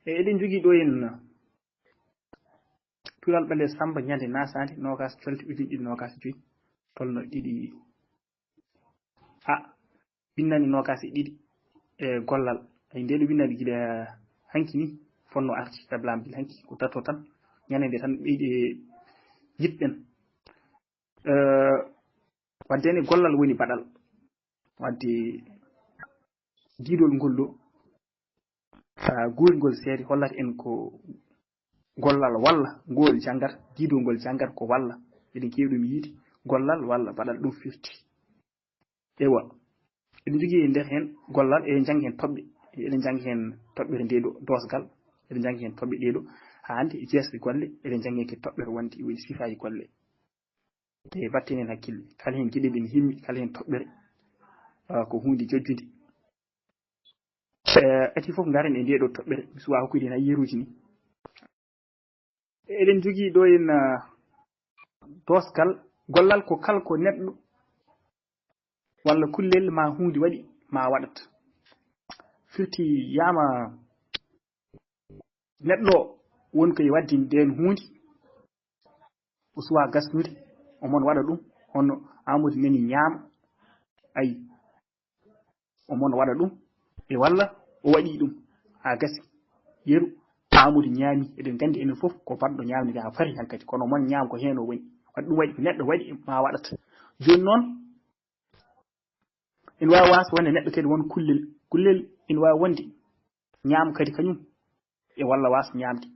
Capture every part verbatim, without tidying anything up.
E eɗen njogii ɗo en Tural Ɓaleejo Sammba ñande nasaande noogaas colte ujunɗe ɗiɗi noogaas e joy, tolno ɗiɗi. A, winnani noogaas e ɗiɗi e gollal. Ay, nde ɗo winnani gila hanki ni, fonno arti ka blam bil hanki, ko tato tan. Ñande nde tan ɓeyde jiɗɗen. Eh, wadde ne gollal woni baɗal. Wadde diidol ngol ɗo, ah, guurgol seede hollata en ko gollal walla ngol janngat, diidol ngol janngat ko walla. Eɗen keewi ɗum yiide, gollal walla baɗal ɗum firti. Ewa, eɗen njogii e nder heen gollal, eɗen njanngi heen toɓɓe, eɗen njanngi heen toɓɓere nde ɗo, doosgal, eɗen njanngi heen toɓɓe ɗe ɗo, haa hannde e jeesɗe golle, eɗen njanngi heen ke toɓɓere wonde woni sifaaji golle. Te batten heen hakkille, kala heen geɗe ɗe mi himmi, kala heen toɓɓere, ah, ko huunde jojjude. Eh, ati fof ngaren e nde ɗo toɓɓere, mi suwa hokkude heen hay yeruuji ni. Eɗen njogii ɗo en, ah, doosgal, gollal ko kala ko neɗɗo walla kullel ma huunde waɗi ma waɗat. Firti yama neɗɗo won ko e waɗde ndeen huunde, o suwa gasnude, o mon waɗa ɗum, hono Amadou nani ñaama, ayi, o mon waɗa ɗum, e walla o waɗi ɗum, haa gasi. Yeru, Amadou ñaami, eɗen nganndi enen fof ko baɗɗo ñaamde haa fari hankadi, kono mon ñaam ko heen o woni. Waɗi ɗum waɗi, ko neɗɗo waɗi, ma waɗat. Jooni noon, ina waawi waas wonde neɗɗo kadi won kullel. Kullel ina waawi wonde ñaam kadi kañum e walla waas ñaamde.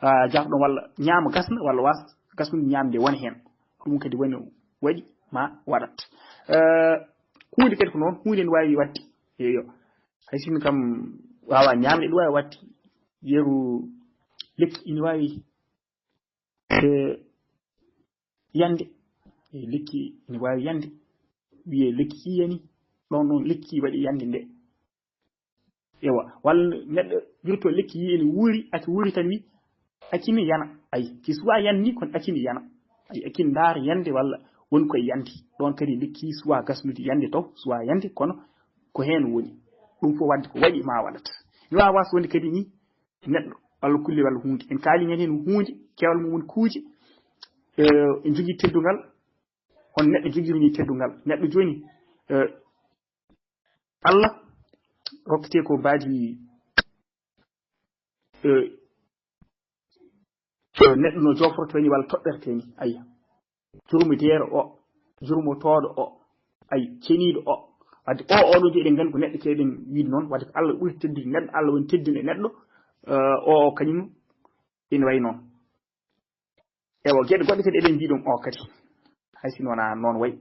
Ah, jafɗo walla ñaama gasna walla waas gasnude ñaamde won heen. Ɗum kadi woni waɗi ma waɗat. Eh, huunde kadi ko noon, huunde ene waawi waɗde. Eyo. Hay sinno kam waawa ñaamde, ɗum waawi waɗde. Yeru lekki ina waawi, eh, yande. Eh, lekki ina waawi yande. Wiyee lekki kii yani. Ɗon ɗon lekki waɗi yande nde. Ewa, walla neɗɗo wirto lekki yi ene wuuri, aki wuuri tan wi, aki mi yana. Ay, ki suwa yanni, kono aki mi yana. Ay, aki ndaar yande walla won koye yande. Ɗon kadi lekki suwa gasnude yande taw, suwa yande, kono ko heen woni. Ɗum fof wadde ko waɗi ma waɗat. Mi waawa waas wonde kadi ni, neɗɗo, walla kulle, walla huunde. En kaali ñande heen huunde, keewal mum woni kuuje, eh, en jogii teddungal, on neɗɗo jogii ni teddungal. Neɗɗo jooni, eh, Allah rokkete ko mbaadi, eh, eh, neɗɗo no jofrotoo ni walla toɓɓertee ni. Ayya. Jurmo deero o, jurmo tooɗo o, ay, ceniiɗo o. Wadde o, o ɗo eɗen nganndi ko neɗɗo keeɗen wiide noon. Wadde ko Allah ɓuri teddude neɗɗo, Allah woni teddude neɗɗo, eh, o, o kañum ene wayi noon. Ewa, geɗe goɗɗe kadi eɗen mbiya ɗum o kadi. Hay sinno wonaa noon wayi.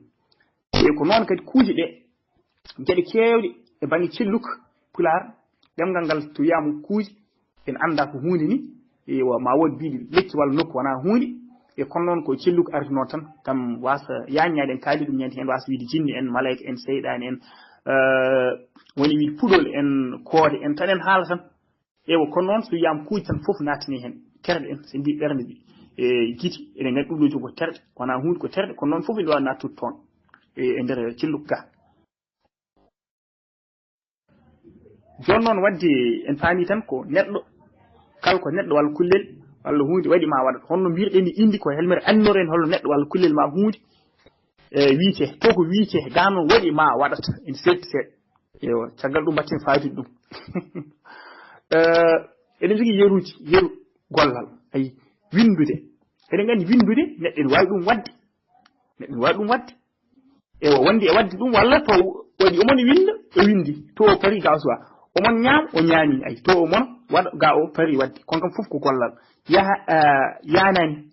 E ko noon kadi kuuje ɗe, geɗe keewɗe e bannge celluk pulaar, ɗemngal ngal to wiyaama kuuje, en anndaa ko huunde ni, ewa, ma wood mbiɗi lekki walla nokku wonaa huunde, e kono noon ko celluk arti noon tan, kam waasa yaññaade en kaali ɗum ñande heen, waasa wiide jinni en, malayka en, seyɗaani en, eh, woni wiide puɗol en, koode en, tan en haala tan. Ewa, kono noon so wiyaama kuuje tan fof nattani heen. Terɗe en, so mbi ɓernde mbi, e giti, eɗen nganndi ɗum ɗo jogo terɗe, wonaa huunde ko terɗe, kono noon fof ene waawi nattude toon e, e nder celluk ga. Jooni noon wadde en paami tan ko neɗɗo, kala ko neɗɗo walla kullel walla huunde waɗi ma waɗat. Honno mbirɗen ni indi ko helmere anndinoren holno neɗɗo walla kullel ma huunde, e, wiyetee, to ko wiyetee, gaa noon waɗi ma waɗat, ene seeɗti seeɗa. Ewa, caggal ɗum mbatten faadude ɗum. Eh, eɗen njogii yeruuji, yeru gollal. Ayi, winndude. Eɗen nganndi winndude, neɗɗo ene waawi ɗum waɗde. Neɗɗo ene waawi ɗum waɗde. Ewa, wonde e waɗde ɗum walla to waɗi omon winnda, o winndi. To o pari ga o suwa. Omon ñaam, o ñaami. Ayi, to omon waɗa ga o pari waɗde. Kon kam fof ko gollal. Yaha, eh, yaanaani.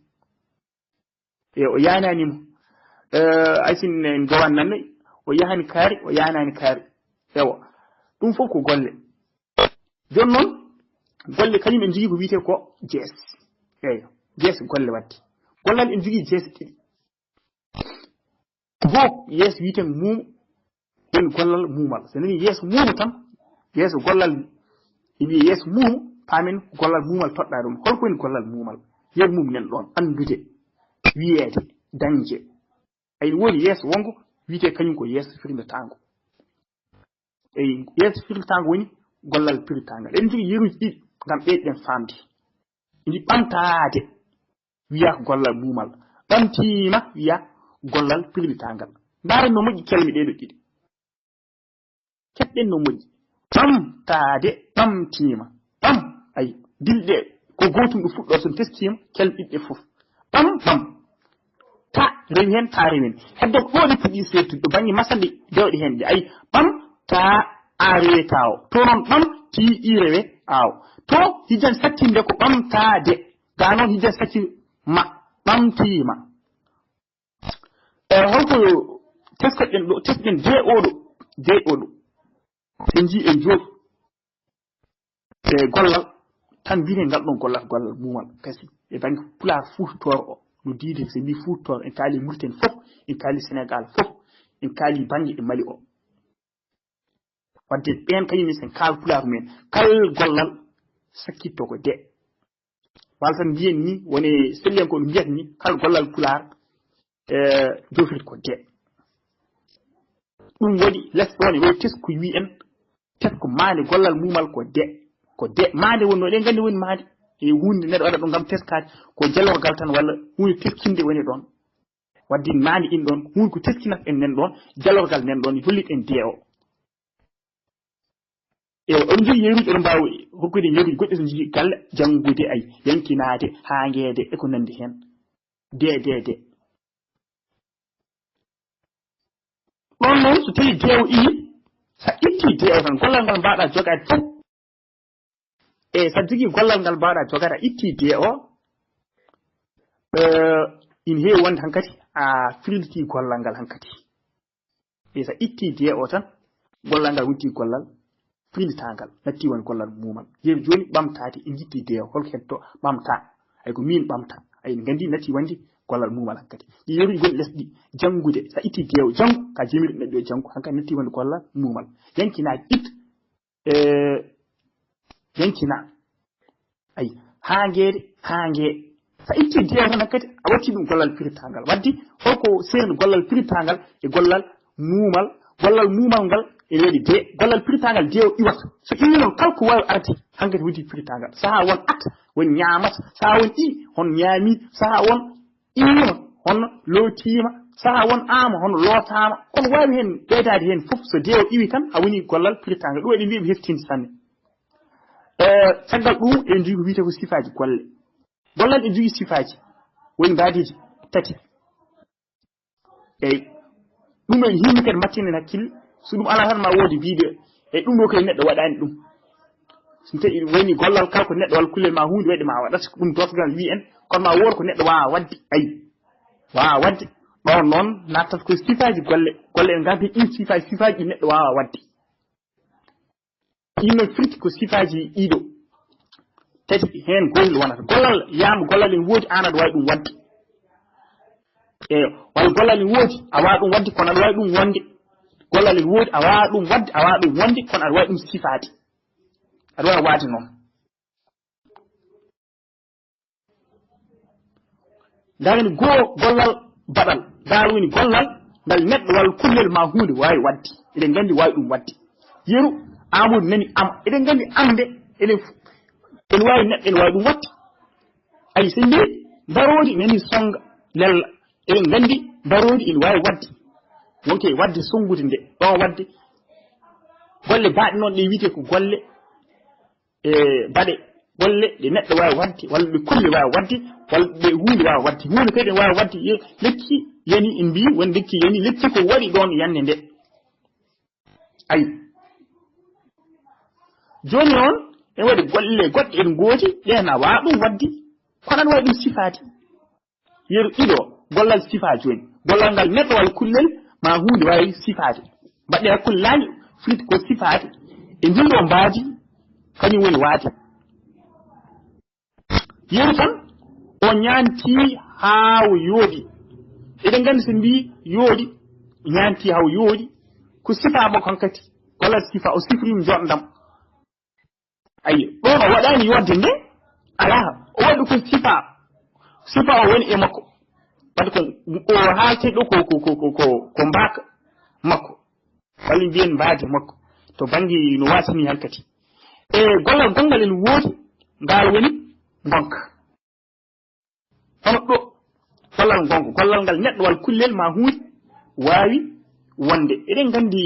E, o yaanaani mo. Eh, ay sin en ndewan nan, o yahani kaari, o yaanaani kaari. Ewa. Ɗum fof ko golle. Jooni noon, golle kañum en njogii ko wiyetee ko jees. Eeyo. Jees golle waɗde. Gollal en njogii jees ɗiɗi. Goo, yeeso wiyetee muumo, woni gollal muumal. So nani yeeso muumo tan, yeeso gollal, ɓe mbiya yeeso muumo, paamen ko gollal muumal toɗɗaa ɗum. Hol ko woni gollal muumal? Yer mum nen ɗoon, anndude, wiyeede, dañde. Ay, woodi yeeso wongo, wiyetee kañum ko yeeso firndataango. Eyi, yeeso firlitaango woni gollal pirlitaangal. Eɗen njogii yeruuji ɗiɗi. ngam ɓeyden faamde. Ndi ɓamtaade wiya ko gollal muumal. Ɓamtiima wiya gollal pirlitaangal. Ndaaren no moƴƴi kelme ɗee ɗoo ɗiɗi. Keɗɗen no moƴƴi. Ɓamtaade, ɓamtiima. Ɓam, ay, dilɗe ko gootum ɗo fuɗɗoo, so teskiima, kelme ɗiɗi ɗe fof. Ɓam, ɓam. Ta rewi heen, ta rewi heen. Heddo ko ɗo ɗi puɗɗi seertude, ɗo bannge masal ɗi dewɗe heen ɗi. Ay, ɓam, ta, a rewe, ta o. To noon, ɓam, ti, i rewe, a o. To hijjan sattinde ko ɓamtaade. Gaa noon hijjan satti ma, ɓamtiima. E, holko teskoɗen ɗo? Tesɗen de oɗo, de oɗo. En njii en jooɗi. E gollal tan mbiyeten ngal ɗon gollal, gollal muumal kasi. E bannge pulaar fuutoor o, no diidi, so mbi fuutoor, en kaali Mauritanie fof, en kaali Sénégal fof, en kaali bannge e Mali o. Wadde ɓeen kañum en sen kaal pulaar mumen. Kal gollal sakkitto ko de. Walla tan mbiyen ni, woni selliyankooɓe mbiyata ni, kal gollal pulaar, e, jofirta ko de. Ɗum waɗi les ɗoon e waɗi tesko wiyen, tesko maande gollal muumal ko de. Ko de. Maande woni no, eɗen nganndi woni maande. E huunde neɗɗo waɗa ɗum ngam teskaade, ko jalorgal tan walla huunde teskinde woni ɗoon. Wadde maande in ɗoon, huunde ko teskinat en nen ɗoon, jalorgal nen ɗoon, hollit en de o. E, on njogii yeruuji, oɗon mbaawi hokkude yeruuji goɗɗi, so njogii galle, janngude, ay, yankinaade, haangeede, e ko nanndi heen. De, de, de. Ɗoon noon, so tawii de o ii, so a ittii de o tan, gollal ngal mbaawɗaa jogaade fof. E, so a jogii gollal ngal mbaawɗaa jogaade, a ittii de o, e, ina heewi wonde hankadi a firlitii gollal ngal hankadi. E, so a ittii de o tan, gollal ngal wonti gollal firlitaangal, natti won gollal muumal. Yeru jooni ɓamtaade, en njitti de o, holko heddo ɓamta. Ay ko miin ɓamta. Ay en nganndi natti wonde gollal muumal hankadi. Ɗi yeruuji gonɗi les ɗi, janngude, so a ittii de o, janngu, ka jemiiɗo neɗɗo o janngu, hankadi natti wonde gollal muumal. Yankinaade, it, e, yankina. Ay, haangeede, haangee. So a ittii de o tan hankadi, a watti ɗum gollal firlitaangal. Wadde, holko seerni gollal firlitaangal e gollal muumal? Gollal muumal ngal ene waɗi de. Gollal firlitaangal de o iwata. So iwii noon, kala ko waawi arde, hankadi woni firlitaangal. Sahaa won at, won ñaamat. Sahaa won i, hono ñaami. Sahaa won iwima, hono lootiima. Sahaa won aama, hono lootaama. Kono waawi heen ɓeydaade heen fof, so de o iwii tan, a woni gollal firlitaangal. Ɗum waɗi mbiimi heftinde sanne. E, caggal ɗum, eɗen njogii ko wiyetee ko sifaaji golle. Gollal ene jogii sifaaji, woni mbaadiiji tati. Eyi, ɗum en hiimi kadi mbattinen hakkille, so ɗum alaa tan ma woodi mbiiɗo, e ɗum ɗo kay neɗɗo waɗaani ɗum. So tawi woni gollal kala ko neɗɗo walla kullel ma huunde waɗi ma waɗat, ko ɗum doosgal wiyi en, kono ma wood ko neɗɗo waawa waɗde, ayi, waawa waɗde. Ɗoon noon naattat ko sifaaji golle, golle en ngardi ɗin sifaaji, sifaaji ɗi neɗɗo waawa waɗde. Ɗin noon firti ko sifaaji ɗiɗo. Tati heen gootel wonata. Gollal, yiyama gollal ene woodi, aan aɗa waawi ɗum waɗde. Eeyo, walla gollal ene woodi, a waawa ɗum waɗde, kono aɗa waawi ɗum wonde. Gollal ene woodi, a waawa ɗum waɗde, a waawa ɗum wonde, kono aɗa waawi ɗum sifaade. Aɗa waawi waɗde noon. Ndaa woni goo gollal baɗal. Ngal woni gollal ngal neɗɗo walla kullel ma huunde waawi waɗde. Eɗen nganndi waawi ɗum waɗde. Yeru, Aamadu nani am. Eɗen nganndi am nde, ene, ene waawi neɗɗo, ene waawi ɗum waɗde. Ayi, so mbi mbaroodi nani sonnga lella. Eɗen nganndi mbaroodi ene waawi waɗde. Wonke waɗde sonngude nde. Ɗon waɗde. Golle baɗe noon ɗe wiyetee ko golle e baɗe, golle ɗe neɗɗo waawi waɗde, walla ɗe kulle waawi waɗde, walla ɗe huunde waawi waɗde. Huunde kadi ene waawi waɗde, ye-, lekki yani, en mbii won lekki yani, lekki ko waɗi ɗoon yande nde. Ayi. Jooni noon, ene waɗi golle goɗɗe en ngoodi, ɗe na waawa ɗum waɗde, kono aɗa waawi ɗum sifaade. Yeru ɗiɗo, gollal sifa jooni. Gollal ngal neɗɗo walla kullel ma huunde waawi sifaade. Mbaɗɗe hakkunde laañi firti ko sifaade. E ndin ɗo mbaadi, kañum woni waade. Yeru tan, o ñaanti haa o yooɗi. Eɗen nganndi so mbii yooɗi, ñaanti haa o yooɗi, ko sifa makko hankadi. Gollal sifa, o sifri ɗum joɗndam. Ayi, ɗon o waɗaani yodde nde, alaa, o waɗi ko sifa, sifa o woni e makko. Wadde ko, o haalti ɗo ko, ko, ko, ko, ko, ko mbaaka makko. Walla mbiyen mbaadi makko. To bannge no waasini hankadi. E gollal gonngal ene woodi, Ngal woni ngonka. Hono ɗo, gollal ngonka, gollal ngal neɗɗo walla kullel ma huunde waawi wonde. Eɗen nganndi,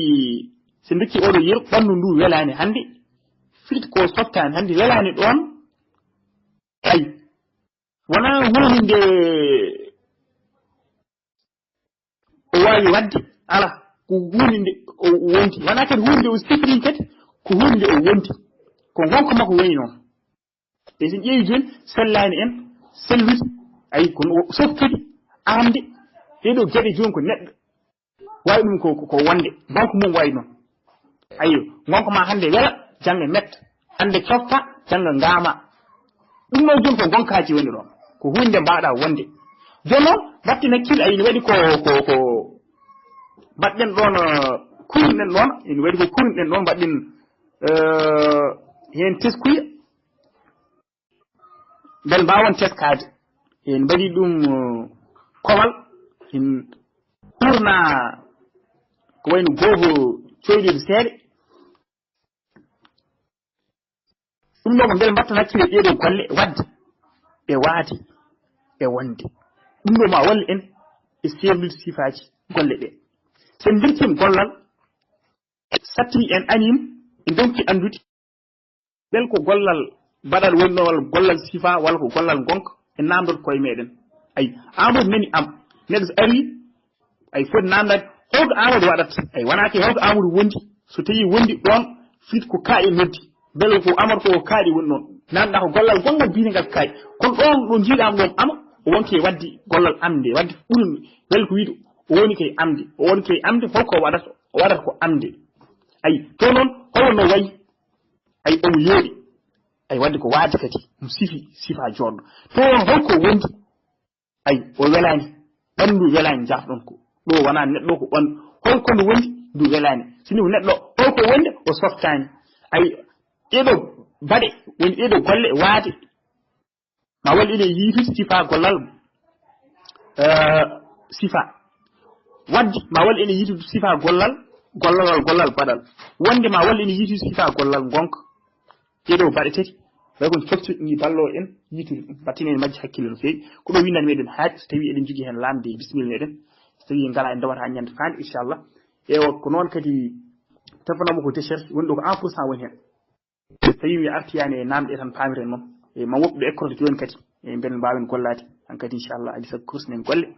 so ndokki oɗo yeru, ɓanndu ndu welaani hannde, firti ko softaani hannde, welaani ɗoon. Ay, wonaa huunde o waawi waɗde, alaa, ko huunde nde o wondi. Wonaa kadi huunde nde o sifiri kadi, ko huunde nde o wondi. Ko ngonka makko woni noon. E so en ƴeewi jooni, sellaani en, sellude, ay, kono o softude, aamde, ɗee ɗoo geɗe jooni ko neɗɗo waawi ɗum ko, ko, ko wonde, ngonka mum wayi noon. Ayyo, ngonka ma hannde wela, jannga metta, hannde cofta, jannga ngaama. Ɗum noon jooni ko ngonkaaji woni ɗoon, ko huunde mbaɗa wonde. Jooni noon, mbaɗten hakkille, ay, ina waɗi ko, ko, ko mbaɗɗen ɗoon, eh, kuurɗen ɗoon, ina waɗi ko kuurɗen ɗoon, mbaɗɗen, eh, heen teskuya. Mbel mbaawon teskaade. En mbaɗi ɗum, uh, kowal, en kuurna ko wayno gooho coyɗude seeɗa. Ɗum ɗo ko mbel mbaɗten hakkille ɗee ɗoo golle waɗde, ɓe waade, ɓe wonde. Ɗum ɗo ma wallu en e seerlude sifaaji golle ɗee. So en mbirtiima gollal, sattini en, aniima, en ndonki anndude. Mbel ko gollal baɗal woni ɗo, walla gollal sifa, walla ko gollal ngonka, en naamndoto koye meɗen. Ay, Amadou nani am, neɗɗo so ari, ay, foti naamndaade, holko Amadou waɗata? Ay, wonaa ke holko Amadou wondi, so tawi wondi ɗoon, fit ko kaaɗi noddi. Mbel ko Amadou ko kaaɗi woni ɗoon. Naamnda ko gollal gonngal biyetengal kaaɗi. Kono ɗoon ɗo njiiɗaam ɗoon ama, o wonke waɗde gollal am nde, waɗde ɓuri, mbel ko wiide, o woni koye am nde, o woni koye am nde, holko o waɗata? O waɗata ko am nde. Ay, to noon, holo no wayi? Ay, omo yooɗi. Ay, waɗde ko waade kadi, mo sifi, sifa jooɗɗo. To on holko wondi? Ay, o welaani. Ɓanndu welaani, njaafɗon ko. Ɗo wonaa neɗɗo ko ɓanndu. Holko no wondi? Ndu welaani. Sini ko neɗɗo, holko wondi? O softaani. Ay, ɗeɗo baɗe, woni ɗeɗo golle waade. Ma walla ene yiitude sifa gollal, eh, sifa. Waɗde, ma walla ene yiitude sifa gollal, gollal, gollal baɗal. Wonde, ma walla ene yiitude sifa gollal ngonka. Ɗeɗo baɗe tati, way kon coftu ni ballo en yiitude ɗum. Mbattinen majji hakkille no feewi. Ko ɗo winndani meɗen haaɗi, so tawi eɗen jogii heen lamde, bismilla meɗen. So tawi ngalaa en ndewata ñande faande, inchallah. Ewa, ko noon kadi téléphone am ko décharge, woni ɗo ko un pour cent woni heen. So tawi mi artiyaani e naamɗe tan, paamiren noon. E ma woɓɓe école jooni kadi, e mbel mbaawen gollaade. Hankadi, inchallah, adi sabu kursnen golle.